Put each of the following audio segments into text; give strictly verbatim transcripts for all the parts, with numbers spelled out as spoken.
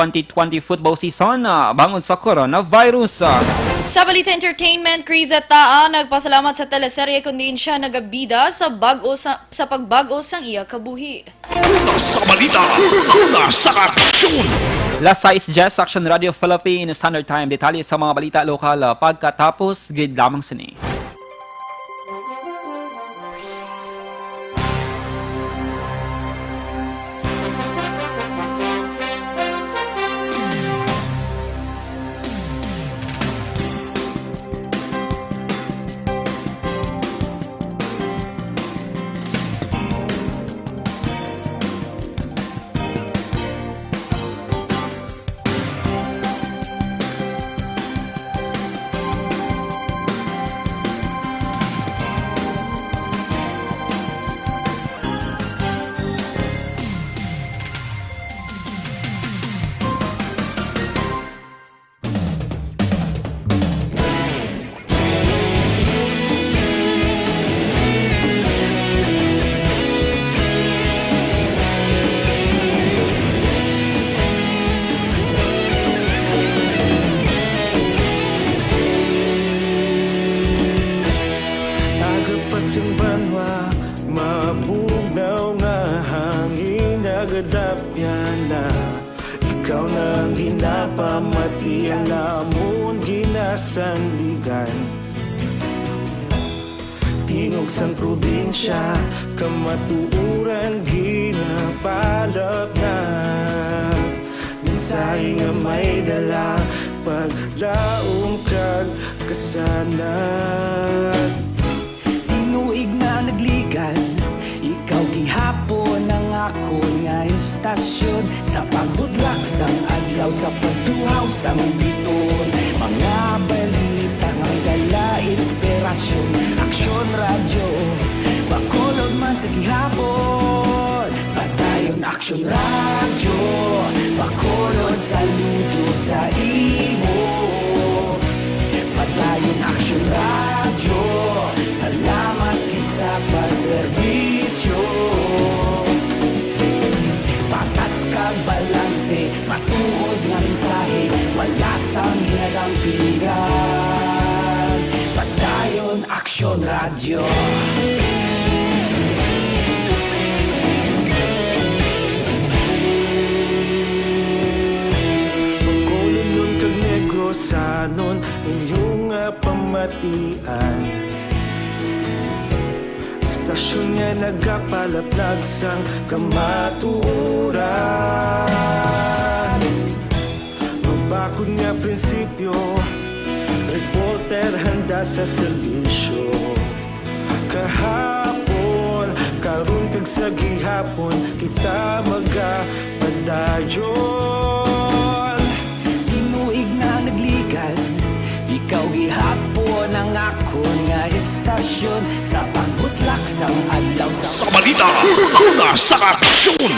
twenty twenty football season, ah, bangon sa coronavirus. Sa balita entertainment, Criza Taa nagpasalamat sa teleserye Kon Diin Siya Nagabida sa bag-o sa, sa pagbag-o sang iya kabuhi. Una sa balita, una sa aksyon. Las sais diyes, Action Radio Philippine Standard Time. Detalye sa mga balita lokal, ah, pagkatapos gid lamang sini. Aga pa sing banwa, mabugnaw nga hangin, nagadapyan na. Ikaw na ang ginapamati, ang amon ginasandigan. Tingog sang probinsya, kamatuoran ginapalapnag. Mensahe nga may dala, paglaom kag kasanag. Tinuig na nagligad, ikaw gihapon ang akon nga istasyon. Sa pagbutlak sang adlaw, sa pagtuhaw sang biton, mga balita nga dala inspirasyon. Aksyon Radyo, Bacolod man sa gihapon. Padayon Aksyon Radyo, Bacolod, saludo sa imo. Padayon Aksyon Radyo, salamat gid sa pagserbisyo. Patas kag balanse, matuod nga mensahe, wala sang ginadampingan. Padayon Aksyon Radyo. Bacolodnon kag Negrosanon, inyo nga pamatian. Istasyon nga nagapalaplag sang kamatuoran. Mabakod nga prinsipyo, reporter handa sa serbisyo. Kahapon, karon kag sa gihapon, kita magapadayon. Tinuig na nagligad, ikaw gihapon ang akon nga istasyon. Sa pagbutlak sang adlaw, sa Sa balita, una sa aksyon.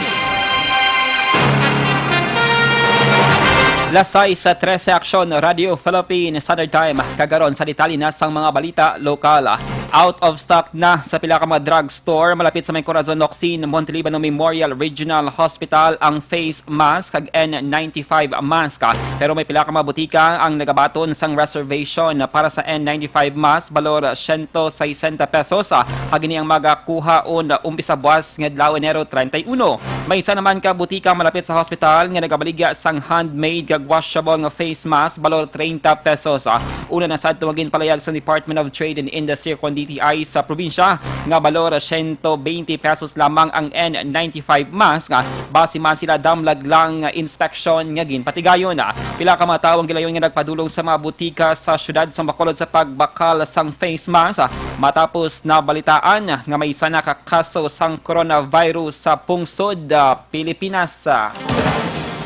Las sais trese, Aksyon Radio Philippine Standard Time. Kagaron sa detalye na sang mga balita lokal. Out of stock na sa pila ka mga drugstore malapit sa may Corazon Locsin, Montelibano Memorial Regional Hospital ang face mask kag N ninety-five mask. Pero may pila ka mga butika ang nagabaton sang reservation para sa N ninety-five mask, balor siyento sesenta pesos. Kag ini ang magakuhaon umpisa buwas nga adlaw, Enero treinta y uno. May isa naman ka butika malapit sa hospital nga nagabaligya sang handmade kag washable nga face mask, balor treinta pesos. Una na sadto nga ginpalayag sa Department of Trade and Industry, kon D T I, sa probinsya nga balor siyento beinte pesos lamang ang N ninety-five mask. Base man sila damlag lang nga inspeksyon nga ginpatigayon. Pila ka mga tawo ang gilayon nga nagpadulong sa mga butika sa siyudad sa Bacolod sa pagbakal sang face mask, matapos nabalitaan nga may isa na ka kaso sang coronavirus sa pungsod, ah, Pilipinas.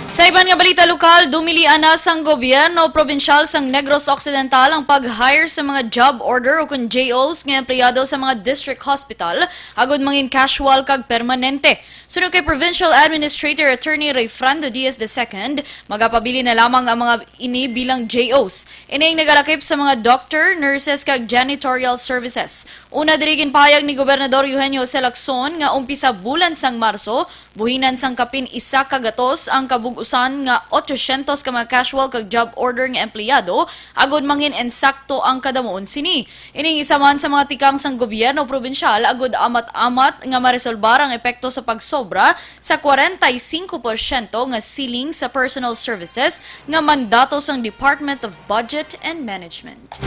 Sa iban nga balita lokal, dumilian na sang gobyerno probinsyal sang Negros Occidental ang pag-hire sa mga job order o kon J Os nga empleyado sa mga district hospital agud mangin casual kag permanente. Suno kay Provincial Administrator Attorney Rayfrando Diaz the second, magapabilin na lamang ang mga ini bilang J Os. Ini ang nagalakip sa mga doctor, nurses, kag janitorial services. Una diri, ginpahayag ni Gobernador Eugenio Jose Lacson nga umpisa bulan sang Marso, buhinan sang kapin isa ka gatos ang kabug-, usan nga ochocientos ka mga casual kag job order nga empleyado, agud mangin-insakto ang kadamuon sini. Ining isa man sa mga tikang sang gobyerno probinsyal, agud amat-amat nga maresolbar ang epekto sa pagsobra sa kwarenta y singko porsyento nga ceiling sa personal services nga mandato sang Department of Budget and Management.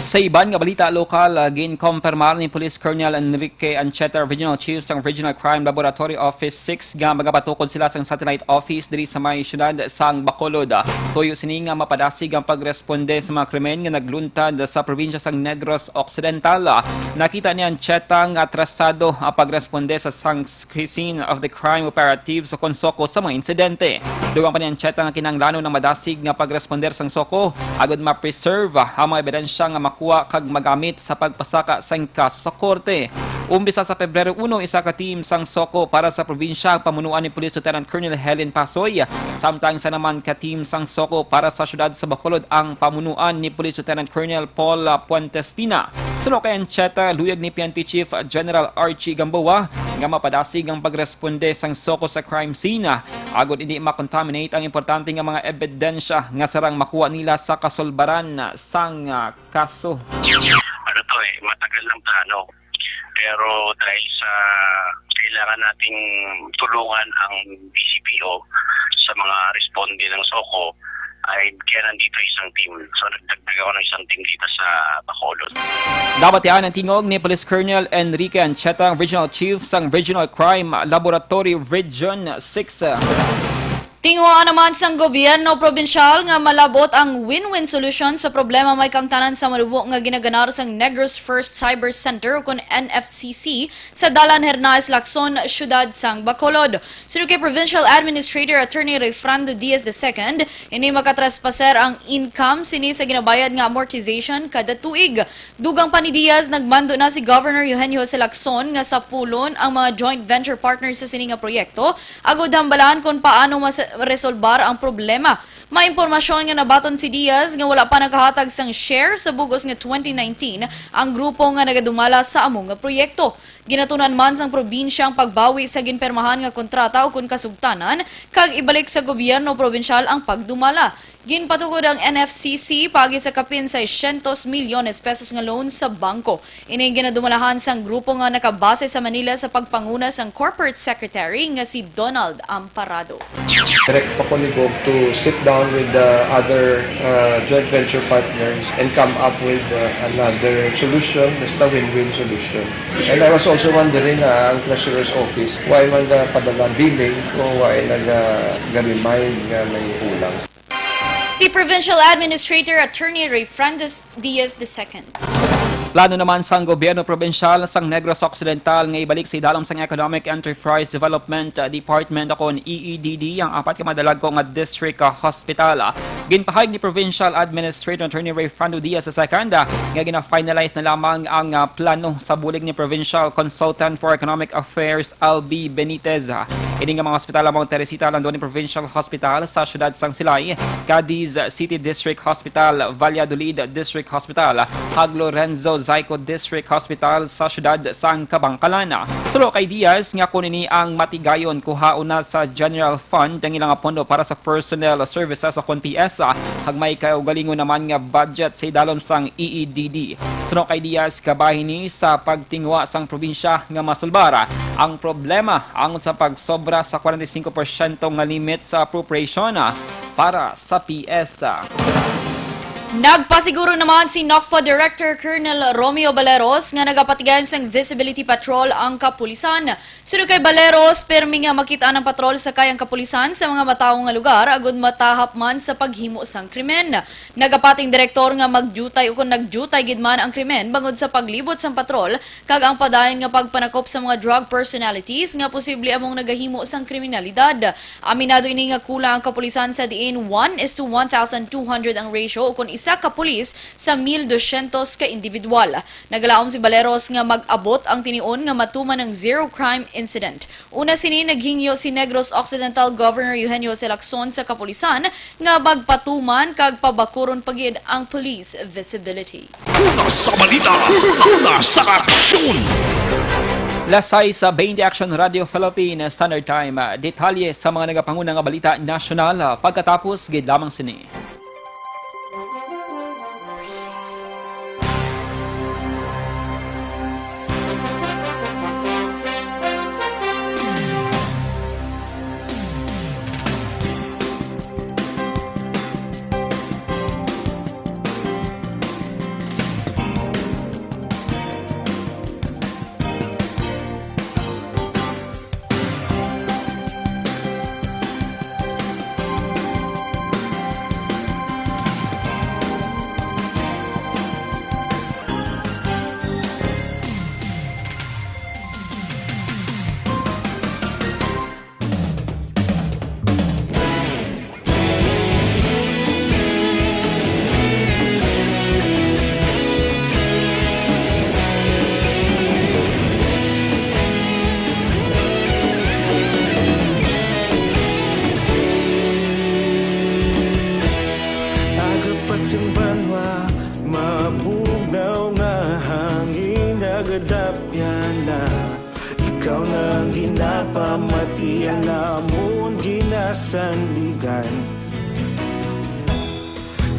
Sa iban nga balita lokal, ah, ginkompirmar ni Police Colonel Enrique Ancheta, Regional Chief sang Regional Crime Laboratory Office six, nga magapatukod sila sang satellite office diri sa may siyudad sang Bacolod. Ah, tuyo sini nga mapadasig ang pagresponde sa mga krimen nga nagluntad sa probinsya sang Negros Occidental. Ah, nakita ni Ancheta nga atrasado ang pagresponde sa sang scene of the crime operatives o kon SOCO sa mga insidente. Dugang pa ni Ancheta nga kinahanglanon ang madasig nga pagresponde sang SOCO agud ma-preserve ang mga ebidensya nga makuha kag magamit sa pagpasaka sang kaso sa korte. Umpisa sa Pebrero uno, isa ka team sang SOCO para sa probinsya ang pamunuan ni Police Lieutenant Colonel Helen Pasoy, samtang isa naman ka team sang SOCO para sa siyudad sa Bacolod ang pamunuan ni Police Lieutenant Colonel Paul, ah, Puentes Pina. Suno kay Ancheta, luyag ni P N P Chief General Archie Gamboa nga mapadasig ang pagresponde sang SOCO sa crime scene, agud hindi ma-contaminate ang importante nga mga ebidensya nga sarang makuha nila sa kasulbaran sang, ah, kaso. Ano to eh, matagal ng plano. Pero dahil sa kailangan nating tulungan ang D C P O sa mga responde ng SOCO, ay kaya nandito isang team. So, nagdagdag ako ng isang team dito sa Bacolod. Nabatian ang tingog ni Police Colonel Enrique Ancheta, Regional Chief sang Regional Crime Laboratory Region six. Tinguhaan naman sang gobyerno probinsyal nga malab-ot ang win-win solution sa problema may kaangtanan sa manubo nga ginaganar sang Negros First Cyber Center, ukon N F C C, sa Dalan Hernaez Lacson, siyudad sang Bacolod. Suno kay Provincial Administrator Attorney Rayfrando Diaz the second, ini makatraspaser ang income sini sa ginabayad nga amortization kada tuig. Dugang pa ni Diaz, nagmando na si Governor Eugenio Jose Lacson nga sapulon ang mga joint venture partners sa sini nga proyekto agud hambalan kon paano maresolbar ang problema. May impormasyon nga nabaton si Diaz nga wala pa nakahatag sang share sa bug-os nga twenty nineteen ang grupo nga nagadumala sa amo nga proyekto. Ginatunan man sang probinsya ang pagbawi sa ginpirmahan nga kontrata ukon kasugtanan kag ibalik sa gobyerno probinsyal ang pagdumala. Ginpatukod ang N F C C paagi sa kapin seiscientos milyones pesos nga loan sa bangko. Ini ginadumalahan sang grupo nga nakabase sa Manila sa pagpanguna sang Corporate Secretary nga si Donald Amparado. Direct Pakuligog to sit down with the other, uh, joint venture partners and come up with, uh, another solution, basta win-win solution. And I was also wondering, uh, ang Treasurer's Office, why man nagpadala billing o why nag-remind nga may kulang. Si Provincial Administrator Attorney Rayfrando Diaz the second. Plano naman sang gobyerno probinsyal sang Negros Occidental nga ibalik sa idalom sang Economic Enterprise Development Department, kon E E D D, ang apat ka madalagko nga district, ah, hospital. Ginpahayag ni Provincial Administrator Attorney Rayfrando Diaz the second, ah, nga gina-finalize na lamang ang, ah, plano sa bulig ni Provincial Consultant for Economic Affairs Albi Benitez. Ini nga mga hospital amo ang Teresita Landoni Provincial Hospital sa siyudad sang Silay, Cadiz City District Hospital, Valladolid District Hospital, kag Lorenzo Zayco District Hospital sa siyudad sang Kabangkalan. Suno kay Diaz nga kon ini ang matigayon, kuhaon na sa General Fund ang ilang pondo para sa personnel services o kon P S, kag may kaugalingon naman nga budget sa idalom sang E E D D. Suno kay Diaz, kabahin ni sa pagtinguha sang probinsya nga masulbar ang problema ang sa pagsobra sa kwarenta y singko porsyento nga limit sa appropriation para sa P S. Nagpasiguro naman si NOCFA Director Colonel Romeo Baleros nga nagapatigayon sang visibility patrol ang kapulisan. Suno kay Baleros, pirmi nga makit-an ang patrol sakay ang kapulisan sa mga matawo nga lugar agud matahap man sa paghimo sang krimen. Nagapati ang direktor nga magdiutay ukon nagdiutay gid man ang krimen bangod sa paglibot sang patrol kag ang padayon nga pagpanakop sa mga drug personalities nga posible among nagahimo sang kriminalidad. Aminado ini nga kulang ang kapulisan sa diin one is to one thousand two hundred ang ratio ukon isa ka pulis sa mil dosyentos ka individual. Nagalaom si Baleros nga mag-abot ang tinion nga matuman ang zero crime incident. Una sini, naghingyo si Negros Occidental Governor Eugenio Jose Lacson sa kapulisan nga magpatuman kag pabakuron pa gid ang police visibility. Una sa balita, una sa aksyon. Las sais sa twenty Action Radio Philippine Standard Time. Detalye sa mga nagapanguna nga balita nasyonal, ah, pagkatapos gid lamang sini. Aga pa sing banwa, mabugnaw nga hangin nagadapyan na. Ikaw na ang ginapamatian namon, ginasandigan.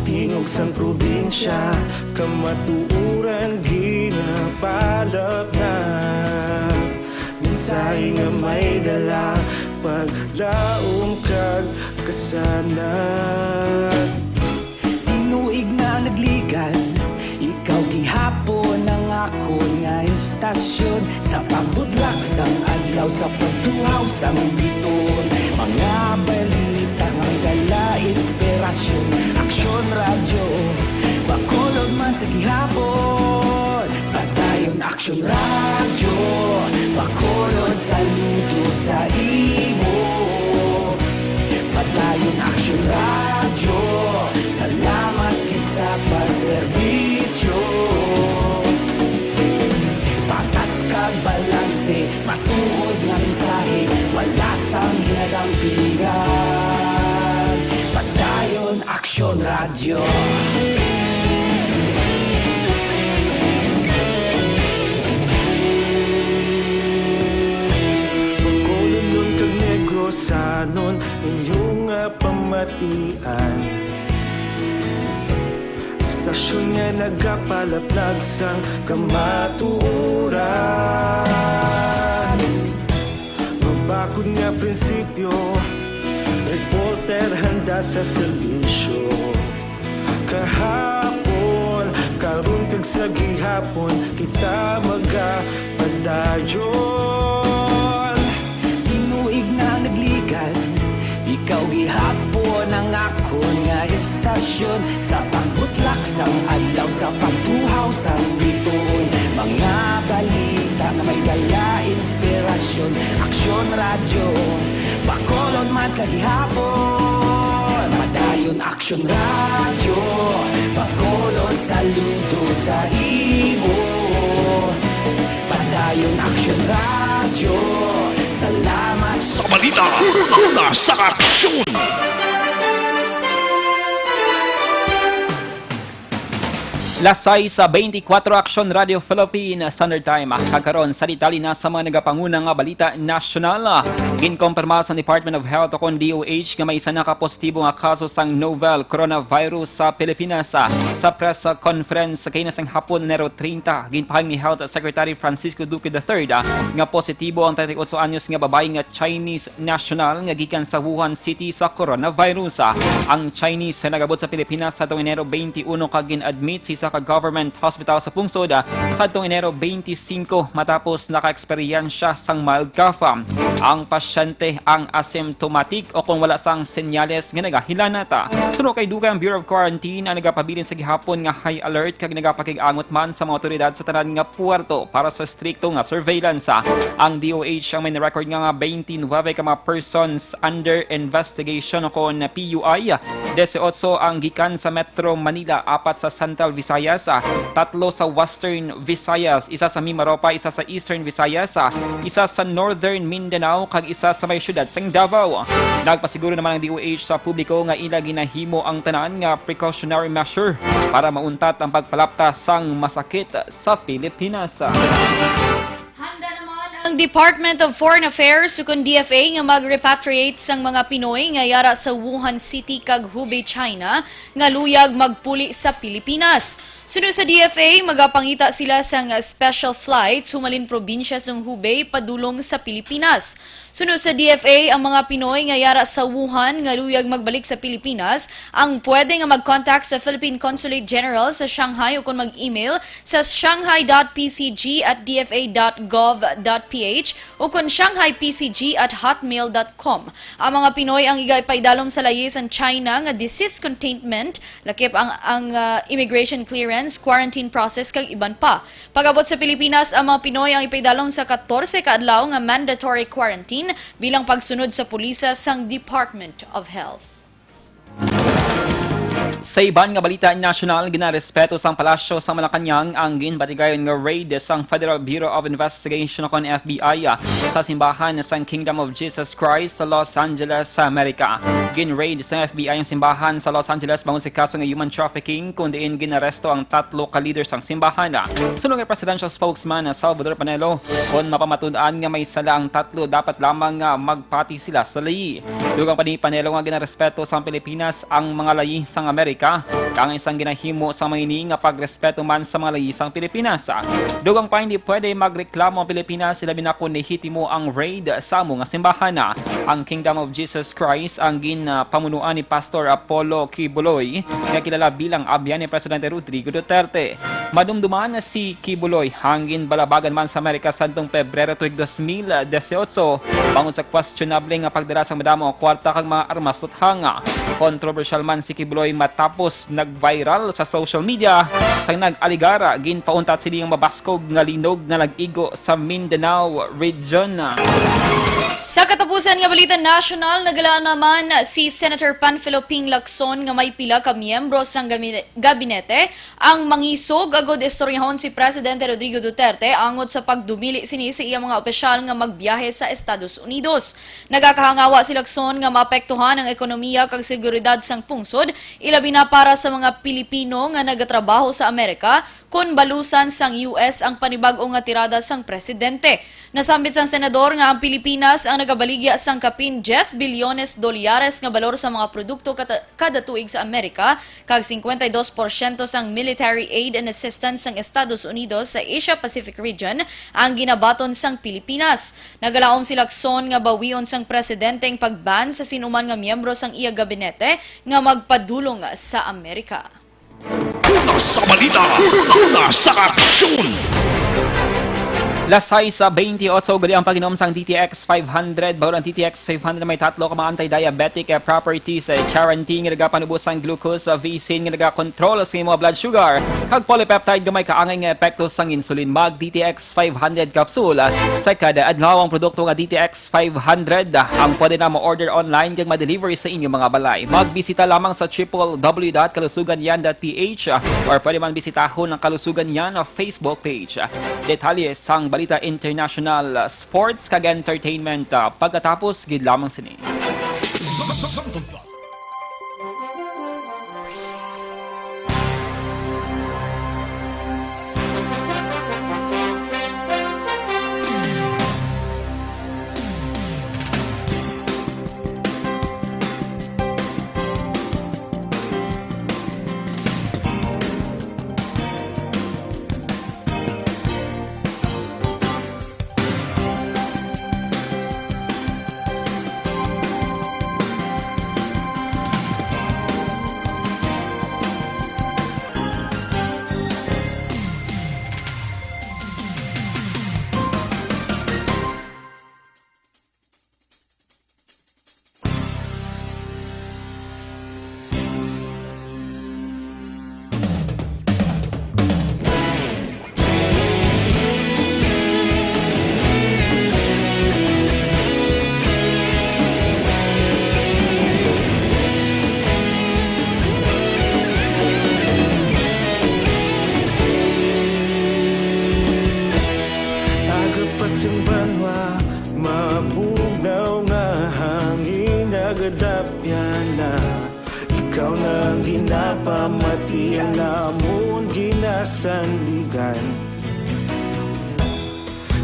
Tingog sang probinsya, kamatuoran ginapalapnag. Mensahe nga may dala, paglaom kag kasanag. Tinuig na nagligan, ikaw gihapon ang akon nga istasyon. Sa pagbudlak sang adlaw, sa pagtuhaw sang biton, mga balita nga may dala inspirasyon. Aksyon Radyo, Bacolod man sa gihapon. Padayon Aksyon Radyo, Bacolod, saludo sa imo. Padayon Aksyon Radyo, salamat gid sa pagserbisyo. Patas kag balanse, matuod nga mensahe, wala sang ginadampingan. Padayon Aksyon Radyo. Bacolodnon kag Negrosanon, inyo nga pamatian. Istasyon nga nagapalaplag sang kamatuoran. Mabakod nga prinsipyo, reporter handa sa serbisyo. Kahapon, karon kag sa gihapon, kita magapadayon. Tinuig na nagligan, ikaw gihapon ang akon nga istasyon. Sa pagbutlak sang adlaw, sa pagtuhaw sang bituon, mga balita nga may dala inspirasyon. Aksyon Radyo, Bacolod man sa gihapon. Padayon Aksyon Radyo, Bacolod, saludo sa imo. Padayon Aksyon Radyo, salamat. Sa balita, una sa aksyon. Las sais sa twenty-four, Aksyon Radio Philippine Standard Time. Kag karon, sa detalye na sa mga nagapanguna nga balita nasyonal. Ginkompirma sa Department of Health o kon D O H nga may isa na ka positibo nga kaso sang novel coronavirus sa Pilipinas. Sa press conference kaina sang hapon, Enero treinta, ginpahayag ni Health Secretary Francisco Duque the third, ah, nga positibo ang treinta y ocho anyos nga babayi nga Chinese national nga gikan sa Wuhan City sa coronavirus. Ang Chinese nag-abot sa Pilipinas sa tuong Enero twenty-one kag gin-admit sa isa ka government hospital sa pungsod sa tuong Enero twenty-five matapos naka-eksperyensya sang mild cough. Ang pasyente ang asymptomatic o kung wala sang senyales nga nagahilanat. Suno kay Duque, ang Bureau of Quarantine ang nagapabilin sa gihapon nga high alert kag nagapakig-angot man sa mga awtoridad sa tanan nga puerto para sa estrikto nga surveillance. Ang D O H ang may record nga, nga twenty-nine ka mga persons under investigation o kon P U I. Dieciocho ang gikan sa Metro Manila, apat sa Central Visayas, tatlo sa Western Visayas, isa sa Mimaropa, isa sa Eastern Visayas, isa sa Northern Mindanao, kag isa sa may siyudad sang Davao. Nagpasiguro naman ang D O H sa publiko nga ila ginahimo ang tanan nga precautionary measure para mauntat ang pagpalapta sang masakit sa Pilipinas. Handa naman Ang Department of Foreign Affairs, ukon D F A, nga mag-repatriate sang mga Pinoy nga yara sa Wuhan City kag Hubei, China, nga luyag magpuli sa Pilipinas. Suno sa D F A, magapangita sila sang special flights humalin probinsya sang Hubei padulong sa Pilipinas. Suno sa D F A, ang mga Pinoy nga yara sa Wuhan nga luyag magbalik sa Pilipinas ang pwede nga mag-contact sa Philippine Consulate General sa Shanghai ukon mag-email sa shanghai dot p c g at d f a dot gov dot p h ukon shanghai p c g at hotmail dot com. Ang mga Pinoy ang igapaidalom sa layi sang China nga disease containment, lakip ang, ang, ah, immigration clearance, quarantine process, kag iban pa. Pag-abot sa Pilipinas, ang mga Pinoy ang ipaidalom sa katorse ka adlaw nga mandatory quarantine bilang pagsunod sa pulisa sang Department of Health. Sa iban nga balita nasyonal, ginarespeto sang Palasyo sa Malacañang ang ginbatigayon nga raid sang Federal Bureau of Investigation kon F B I sa simbahan sang Kingdom of Jesus Christ sa Los Angeles, sa Amerika. Gin-raid sang F B I ang simbahan sa Los Angeles bangod sa kaso nga human trafficking, kun diin ginaresto ang tatlo ka leader sang simbahan. Suno kay Presidential Spokesman Salvador Panelo, kon mapamatud-an nga may sala ang tatlo, dapat lamang nga magpati sila sa layi. Dugang pa ni Panelo nga ginarespeto sang Pilipinas ang mga layi sang Amerika, kang isang ginahimo sang mga ini nga pagrespeto man sa mga layi sang Pilipinas. Dugang pa, hindi pwede magreklamo ang Pilipinas, ilabi na kon nahitimo ang raid sa amo nga simbahan. Ang Kingdom of Jesus Christ ang ginpamunuan ni Pastor Apollo Quiboloy, nga kilala bilang abyan ni Presidente Rodrigo Duterte. Madumduman si Quiboloy ang ginbalabagan man sa Amerika sadtong Pebrero tuig dos mil dieciocho, bangod sa questionable nga pagdala sang madamo nga kwarta kag mga armas tuthang. Kontrobersyal man si Quiboloy matapos nag-viral sa social media sang nag-alegar ginpauntat sini ang mabaskog nga linog nga nag-igo sa Mindanao region. Sa katapusan nga balita nasyonal, nagala naman si Senator Panfilo Ping Lacson nga may pila ka miyembro sang gabi-, gabinete ang mangisog agud istoryahon si Presidente Rodrigo Duterte angot sa pagdumili sini sa iya mga opisyal nga magbiyahe sa Estados Unidos. Nagakahangawa si Lacson nga maapektuhan ang ekonomiya kag seguridad sang pungsod, ilabi na para sa mga Pilipino nga nagatrabaho sa Amerika, kon balusan sang U S ang panibag-o nga tirada sang presidente. Nasambit sang senador nga ang Pilipinas ang nagabaligya sang kapin diyes bilyones dolyares nga balor sa mga produkto kata-, kada tuig sa Amerika, kag singkwenta y dos porsyento sang military aid and assistance sang Estados Unidos sa Asia-Pacific region ang ginabaton sang Pilipinas. Nagalaom si Lacson nga bawion sang presidente ang pag-ban sa sinuman nga miyembro sang iya gabinete nga magpadulong sa Amerika. Una sa balita, una sa aksyon. Las sais bentiocho gali ang pag-inom sang D T X five hundred. Bangod ang D T X five hundred may tatlo ka mga anti-diabetic, eh, properties, eh, guarantee nga nagapanubo sang glucose, eh, V C nga nagakontrol sa imong blood sugar, kag polypeptide nga may kaangay nga epekto sang insulin. Mag D T X five hundred capsule, ah, sa kada adlaw. Ang produkto nga D T X five hundred, ah, ang pwede na ma-order online kag ma-deliver sa inyong mga balay. Magbisita lamang sa triple W dot kalusugan yan dot P H, ah, or pwede man bisitahon ang Kalusugan Yan, ah, Facebook page. Detalye sang balita international, sports, kag entertainment, ah, pagkatapos gid lamang sini. Agapas ang banwa, mabugnaw nga hangin, nagadapyan na. Ikaw na ang ginapamati, ang amon ginasandigan.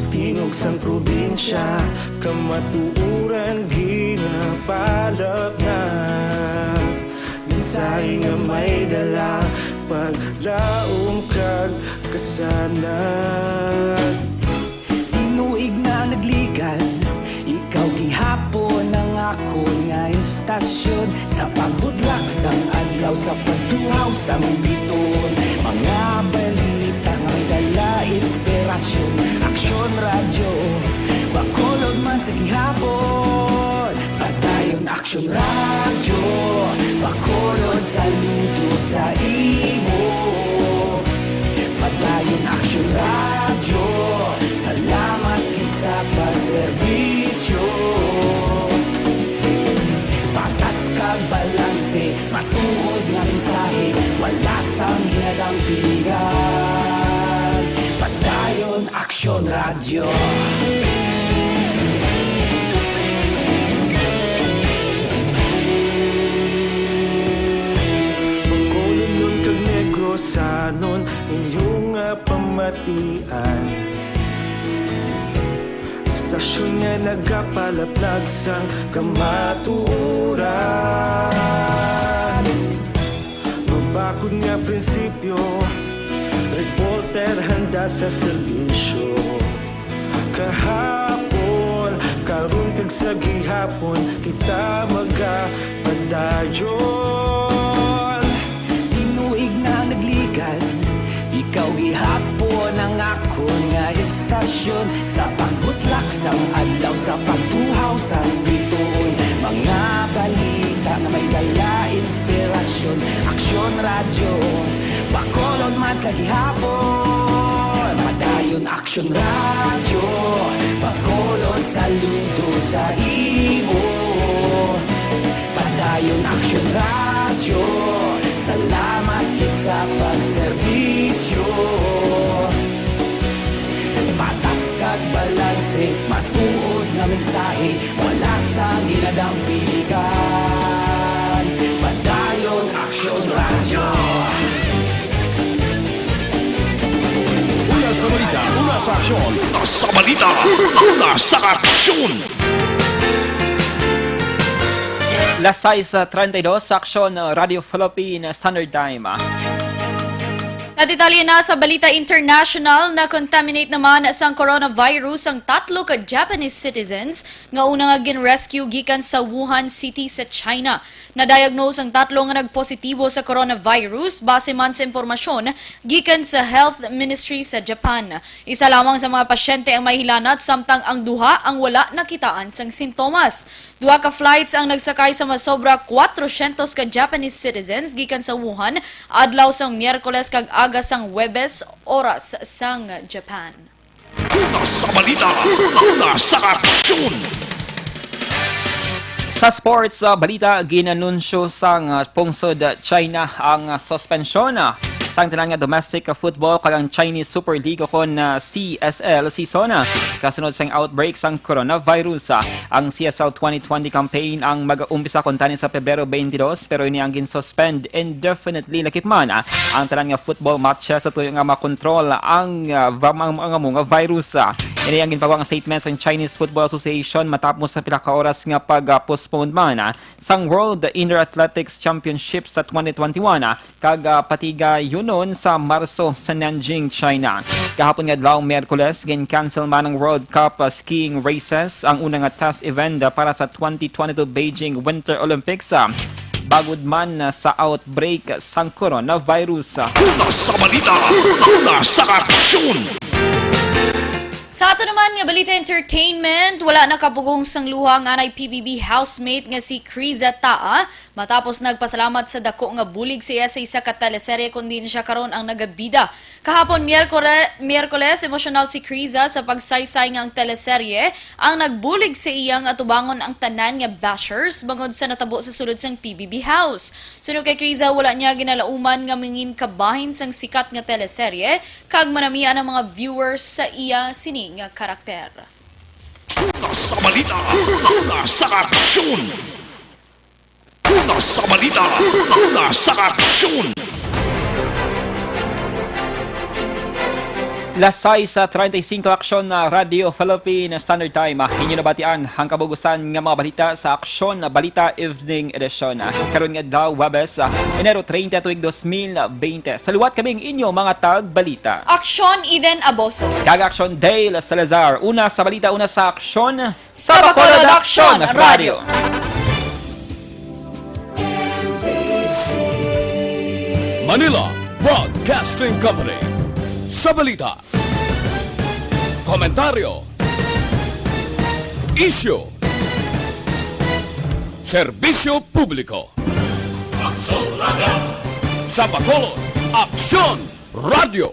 Di Tingog sang probinsya, kamatuoran ginapalapnag. Mensahe nga may dala, paglaom kag kasanag. Tinuig na nagligan, ikaw gihapon ang akon nga istasyon. Sa pagbutlak sang adlaw, sa pagtuhaw sang bituon, mga balita nga may dala inspirasyon. Aksyon Radyo, Bacolod man sa gihapon. Padayon Aksyon Radyo, Bacolod, saludo sa imo. Padayon Aksyon Radyo, salamat gid sa pagserbisyo. Patas kag balanse, matuod nga mensahe, wala sang ginadampigan. Padayon Aksyon Radyo. Bacolodnon kag Negrosanon, inyo nga pamatian. Istasyon nga nagapalaplag sang kamatuoran. Mabakod nga prinsipyo, reporter handa sa serbisyo. Kahapon, karon kag sa gihapon, kita magapadayon. Tinuig na nagligan, ikaw gihapon ang akon nga istasyon. Sa pagbutlak sang adlaw, sa pagtuhaw sang bituon, mga balita nga may dala inspirasyon. Aksyon Radyo, Bacolod man sa gihapon. Padayon Aksyon Radyo, Bacolod, saludo sa imo. Padayon Aksyon Radyo, salamat gid sa pagserbisyo. Patas kag balanse, matuod nga mensahe, wala sang ginadampigan. Padayon Aksyon Radyo. Una sa balita, una sa aksyon. Una sa balita, una sa aksyon. Las sais treinta y dos, sa aksyon, uh, Radyo Philippine Standard Time. Sa detalye na sa balita international, na-contaminate naman sang coronavirus ang tatlo ka Japanese citizens nga una nga gin-rescue gikan sa Wuhan City sa China. Na-diagnose ang tatlo nga nagpositibo sa coronavirus base man sa impormasyon gikan sa Health Ministry sa Japan. Isa lamang sa mga pasyente ang may hilanat, samtang ang duha ang wala nakitaan sang sintomas. Duha ka flights ang nagsakay sa masobra kwatrocientos ka Japanese citizens gikan sa Wuhan adlaw sang Miyerkules kag aga sang Huwebes, oras sang Japan. Una sa balita, una sa aksyon. Sa sports, uh, balita, ginanunsyo sang, uh, pungsod, uh, China ang, uh, suspensyon, uh, sang tanan nga domestic, uh, football kag ang Chinese Super League o kon, uh, C S L season, uh, kasunod sang outbreak sang coronavirus. Uh, ang C S L twenty twenty campaign ang mag-umpisa kuntani sa Pebrero twenty-two, pero ini ang gin-suspend indefinitely, lakip man, ah, ang tanan nga football matches sa tuyo nga makontrol ang, ah, vam-, ang, ang amo nga virus. Ah, ini ang ginpagawa nga statement sang Chinese Football Association matapos sa pila ka oras nga pag-postpone man, ah, sang World Indoor Athletics Championship sa twenty twenty-one, ah, kag, ah, patigayunon sa Marso sa Nanjing, China. Kahapon nga adlaw, Miyerkules, gin-cancel man ang World Cup, ah, skiing races, ang una nga test event, ah, para sa twenty twenty-two Beijing Winter Olympics, ah, bangod man, ah, sa outbreak sang coronavirus. Una sa balita, una sa aksyon. Sa ato naman nga balita entertainment, wala nakapugong sang luha ang anay P B B housemate nga si Criza Taa matapos nagpasalamat sa dako nga bulig sa iya sa isa ka teleserye, kon diin siya karon ang nagabida. Kahapon, Miyerkore-, Miyerkules, emosyonal si Criza sa pagsaysay nga ang teleserye ang nagbulig sa iya nga atubangon ang tanan nga bashers bangod sa natabo sa sulod sang P B B house. Suno kay Criza, wala niya ginalauman nga mangin kabahin sang sikat nga teleserye kag manamian ang mga viewers sa iya sini nga karakter. Una sa balita, una sa aksyon. Una sa balita, una sa aksyon. Las sais treinta y cinco, Aksyon na Radyo Philippine Standard Time. Ah, inyo nabatian ang kabugusan nga mga balita sa Aksyon na Balita Evening Edition. Ah, karon nga adlaw, Huwebes, ah, Enero treinta, tuig dos mil bente. Sa liwat kami ang inyo mga tagbalita. Aksyon Eden Aboso. Kag Aksyon Dale Salazar. Una sa balita, una sa aksyon. Sa Bacolod Aksyon Radyo. Manila Broadcasting Company. Sa balita, komentaryo, isyu, serbisyo publiko. Sa Bacolod, Aksyon Radyo.